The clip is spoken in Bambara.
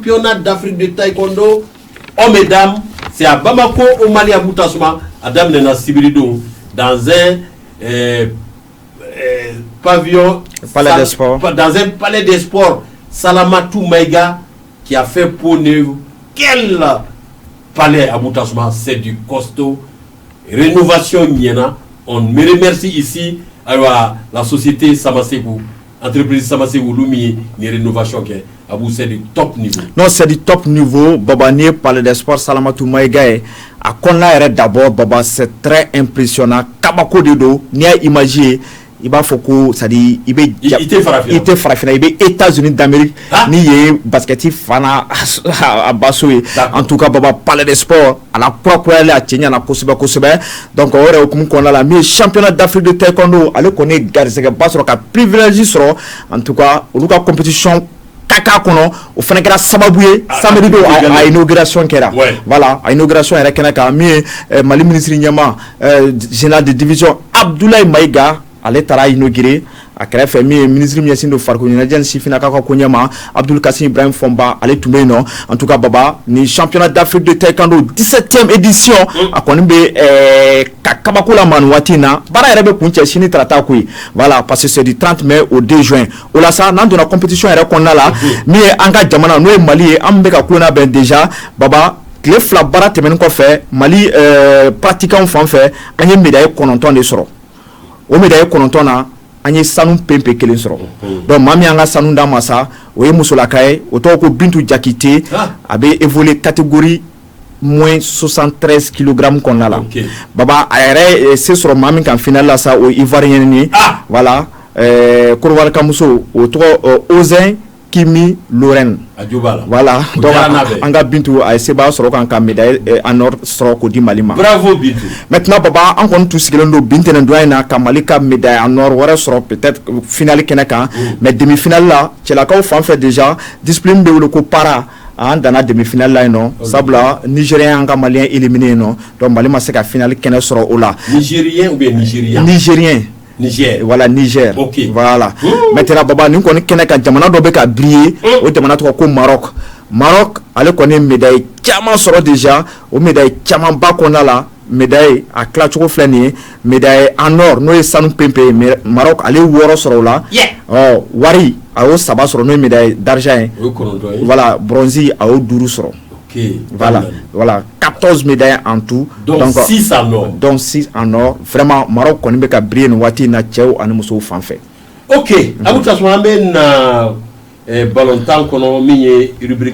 Championnat d'Afrique de taekwondo hommes et dames, c'est à Bamako au Mali. Abou Tassouma, a daminɛna sibiridon dans un pavillon Palais des sports. Dans un palais des sports Salamatou Maïga qui a fait peau neuve. Quel palais, Abou Tassouma, c'est du costaud. Rénovation ɲɛna. On me remercie ici, ayiwa, la société Samassegou, entreprise Samassegou, olu min ye nin rénovation kɛ. Abou, c'est du top niveau. Non, c'est du top niveau, Baba. N'i ye palais des sports Salamatou Maïga ye, a kɔnɔna yɛrɛ d'abord, Baba, c'est très impressionnant. Kabako de don. N'i y'a image ye, i b'a fɔ ko, c'est à dire, i bɛ I tɛ farafinna. I tɛ farafinna, i bɛ États-Unis d'Amérique. Ni ye basket fana a baso ye. En tout cas, Baba, palais des sports a la kurakurayalen, a cɛ ɲɛna kosɛbɛ kosɛbɛ. Donc o yɛrɛ hukumu kɔnɔna la, min ye championnat d'Afrique de taekwondo, ale kɔni ye garisɛgɛba sɔrɔ ka privilège sɔrɔ. En tout cas, olu ka compétition kaka kɔnɔ, o fana kɛra sababu ye samedi don a inauguration kɛra. Voilà, a inauguration yɛrɛ kɛnɛ kan, min ye Mali ministre ɲɛmaa, général de division Abdoulaye Maïga, ale taara inaugurer. A kɛrɛfɛ, min ye ministre min ɲɛsin don farikolo ɲɛnajɛ ni sifinnakaw ka ko ɲɛma, Abdoul Kassim Ibrahim Fɔnba, ale tun bɛ yen nɔ. En tout cas, Baba, ni championnat d'Afrique de taekwondo 17e édition, a kɔni bɛ ka kabako la ma nin waati in na. Baara yɛrɛ bɛ kuncɛ sini tarata koyi. Voilà, parce que c'est du 30 mai au 2 juin. O la sa, n'an donna compétition yɛrɛ kɔnɔna la, min ye an ka jamana, n'o ye Mali ye, an bɛ ka kulon labɛn déjà. Baba, tile 2 baara tɛmɛnen kɔfɛ, Mali pratiquants fan fɛ, an ye médaille 9 de sɔrɔ. O médaille 9 na, an ye sanu penpe kelen sɔrɔ. Donc maa min y'an ka sanu d'a ma sa, o ye musolaka ye, o tɔgɔ ko Bintu Jakite. A bɛ évoluer catégorie moins 73 kg kɔnɔna la. Baba, a yɛrɛ se sɔrɔ maa min kan finale la sa, o ye Ivoirien ye. Voilà, Korowalikamuso, o tɔgɔ Ozɛn Kimi Lorraine. Voilà, donc an ka Bintu, a ye sebaaya sɔrɔ kan ka médaille en or sɔrɔ k'o di Mali ma. Bravo Bintu. Maintenant, Baba, an kɔni tun sigilen don bi ntɛnɛndonya in na ka Mali ka médaille en or wɛrɛ sɔrɔ peut-être finale kɛnɛ kan, mais demi finale la, cɛlakaw fan fɛ déjà, discipline bɛ wele ko para, an danna demi finale la yen nɔ, sabula Nigérien y'an ka Malien éliminé yen nɔ. Donc Mali ma se ka finale kɛnɛ sɔrɔ o la. Nigérien ou bien Nigéria? Nigérien. Niger. Voilà, Niger. Voilà. Maintenant, Baba, nin kɔni kɛnɛ kan, jamana dɔ bɛ ka briller, o jamana tɔgɔ ko Maroc. Maroc, ale kɔni ye médaille caman sɔrɔ déjà. O médaille camanba kɔnɔna la, médaille a tilacogo filɛ nin ye: médaille en or, n'o ye sanu penpe ye, Maroc ale ye 6 sɔrɔ o la. Ɔ wari, a y'o 3 sɔrɔ, n'o ye médaille d'argent ye. Voilà, bronze, a y'o 5 sɔrɔ. Voilà, 14 médailles en tout. Donc 6 en or. Donc 6 en or. Vraiment, Maroc kɔni bɛ ka briller nin waati in na, cɛw ani musow fan fɛ. Ok, Abou Tassouma, an bɛ na ballon tan kɔnɔ, min ye rubrique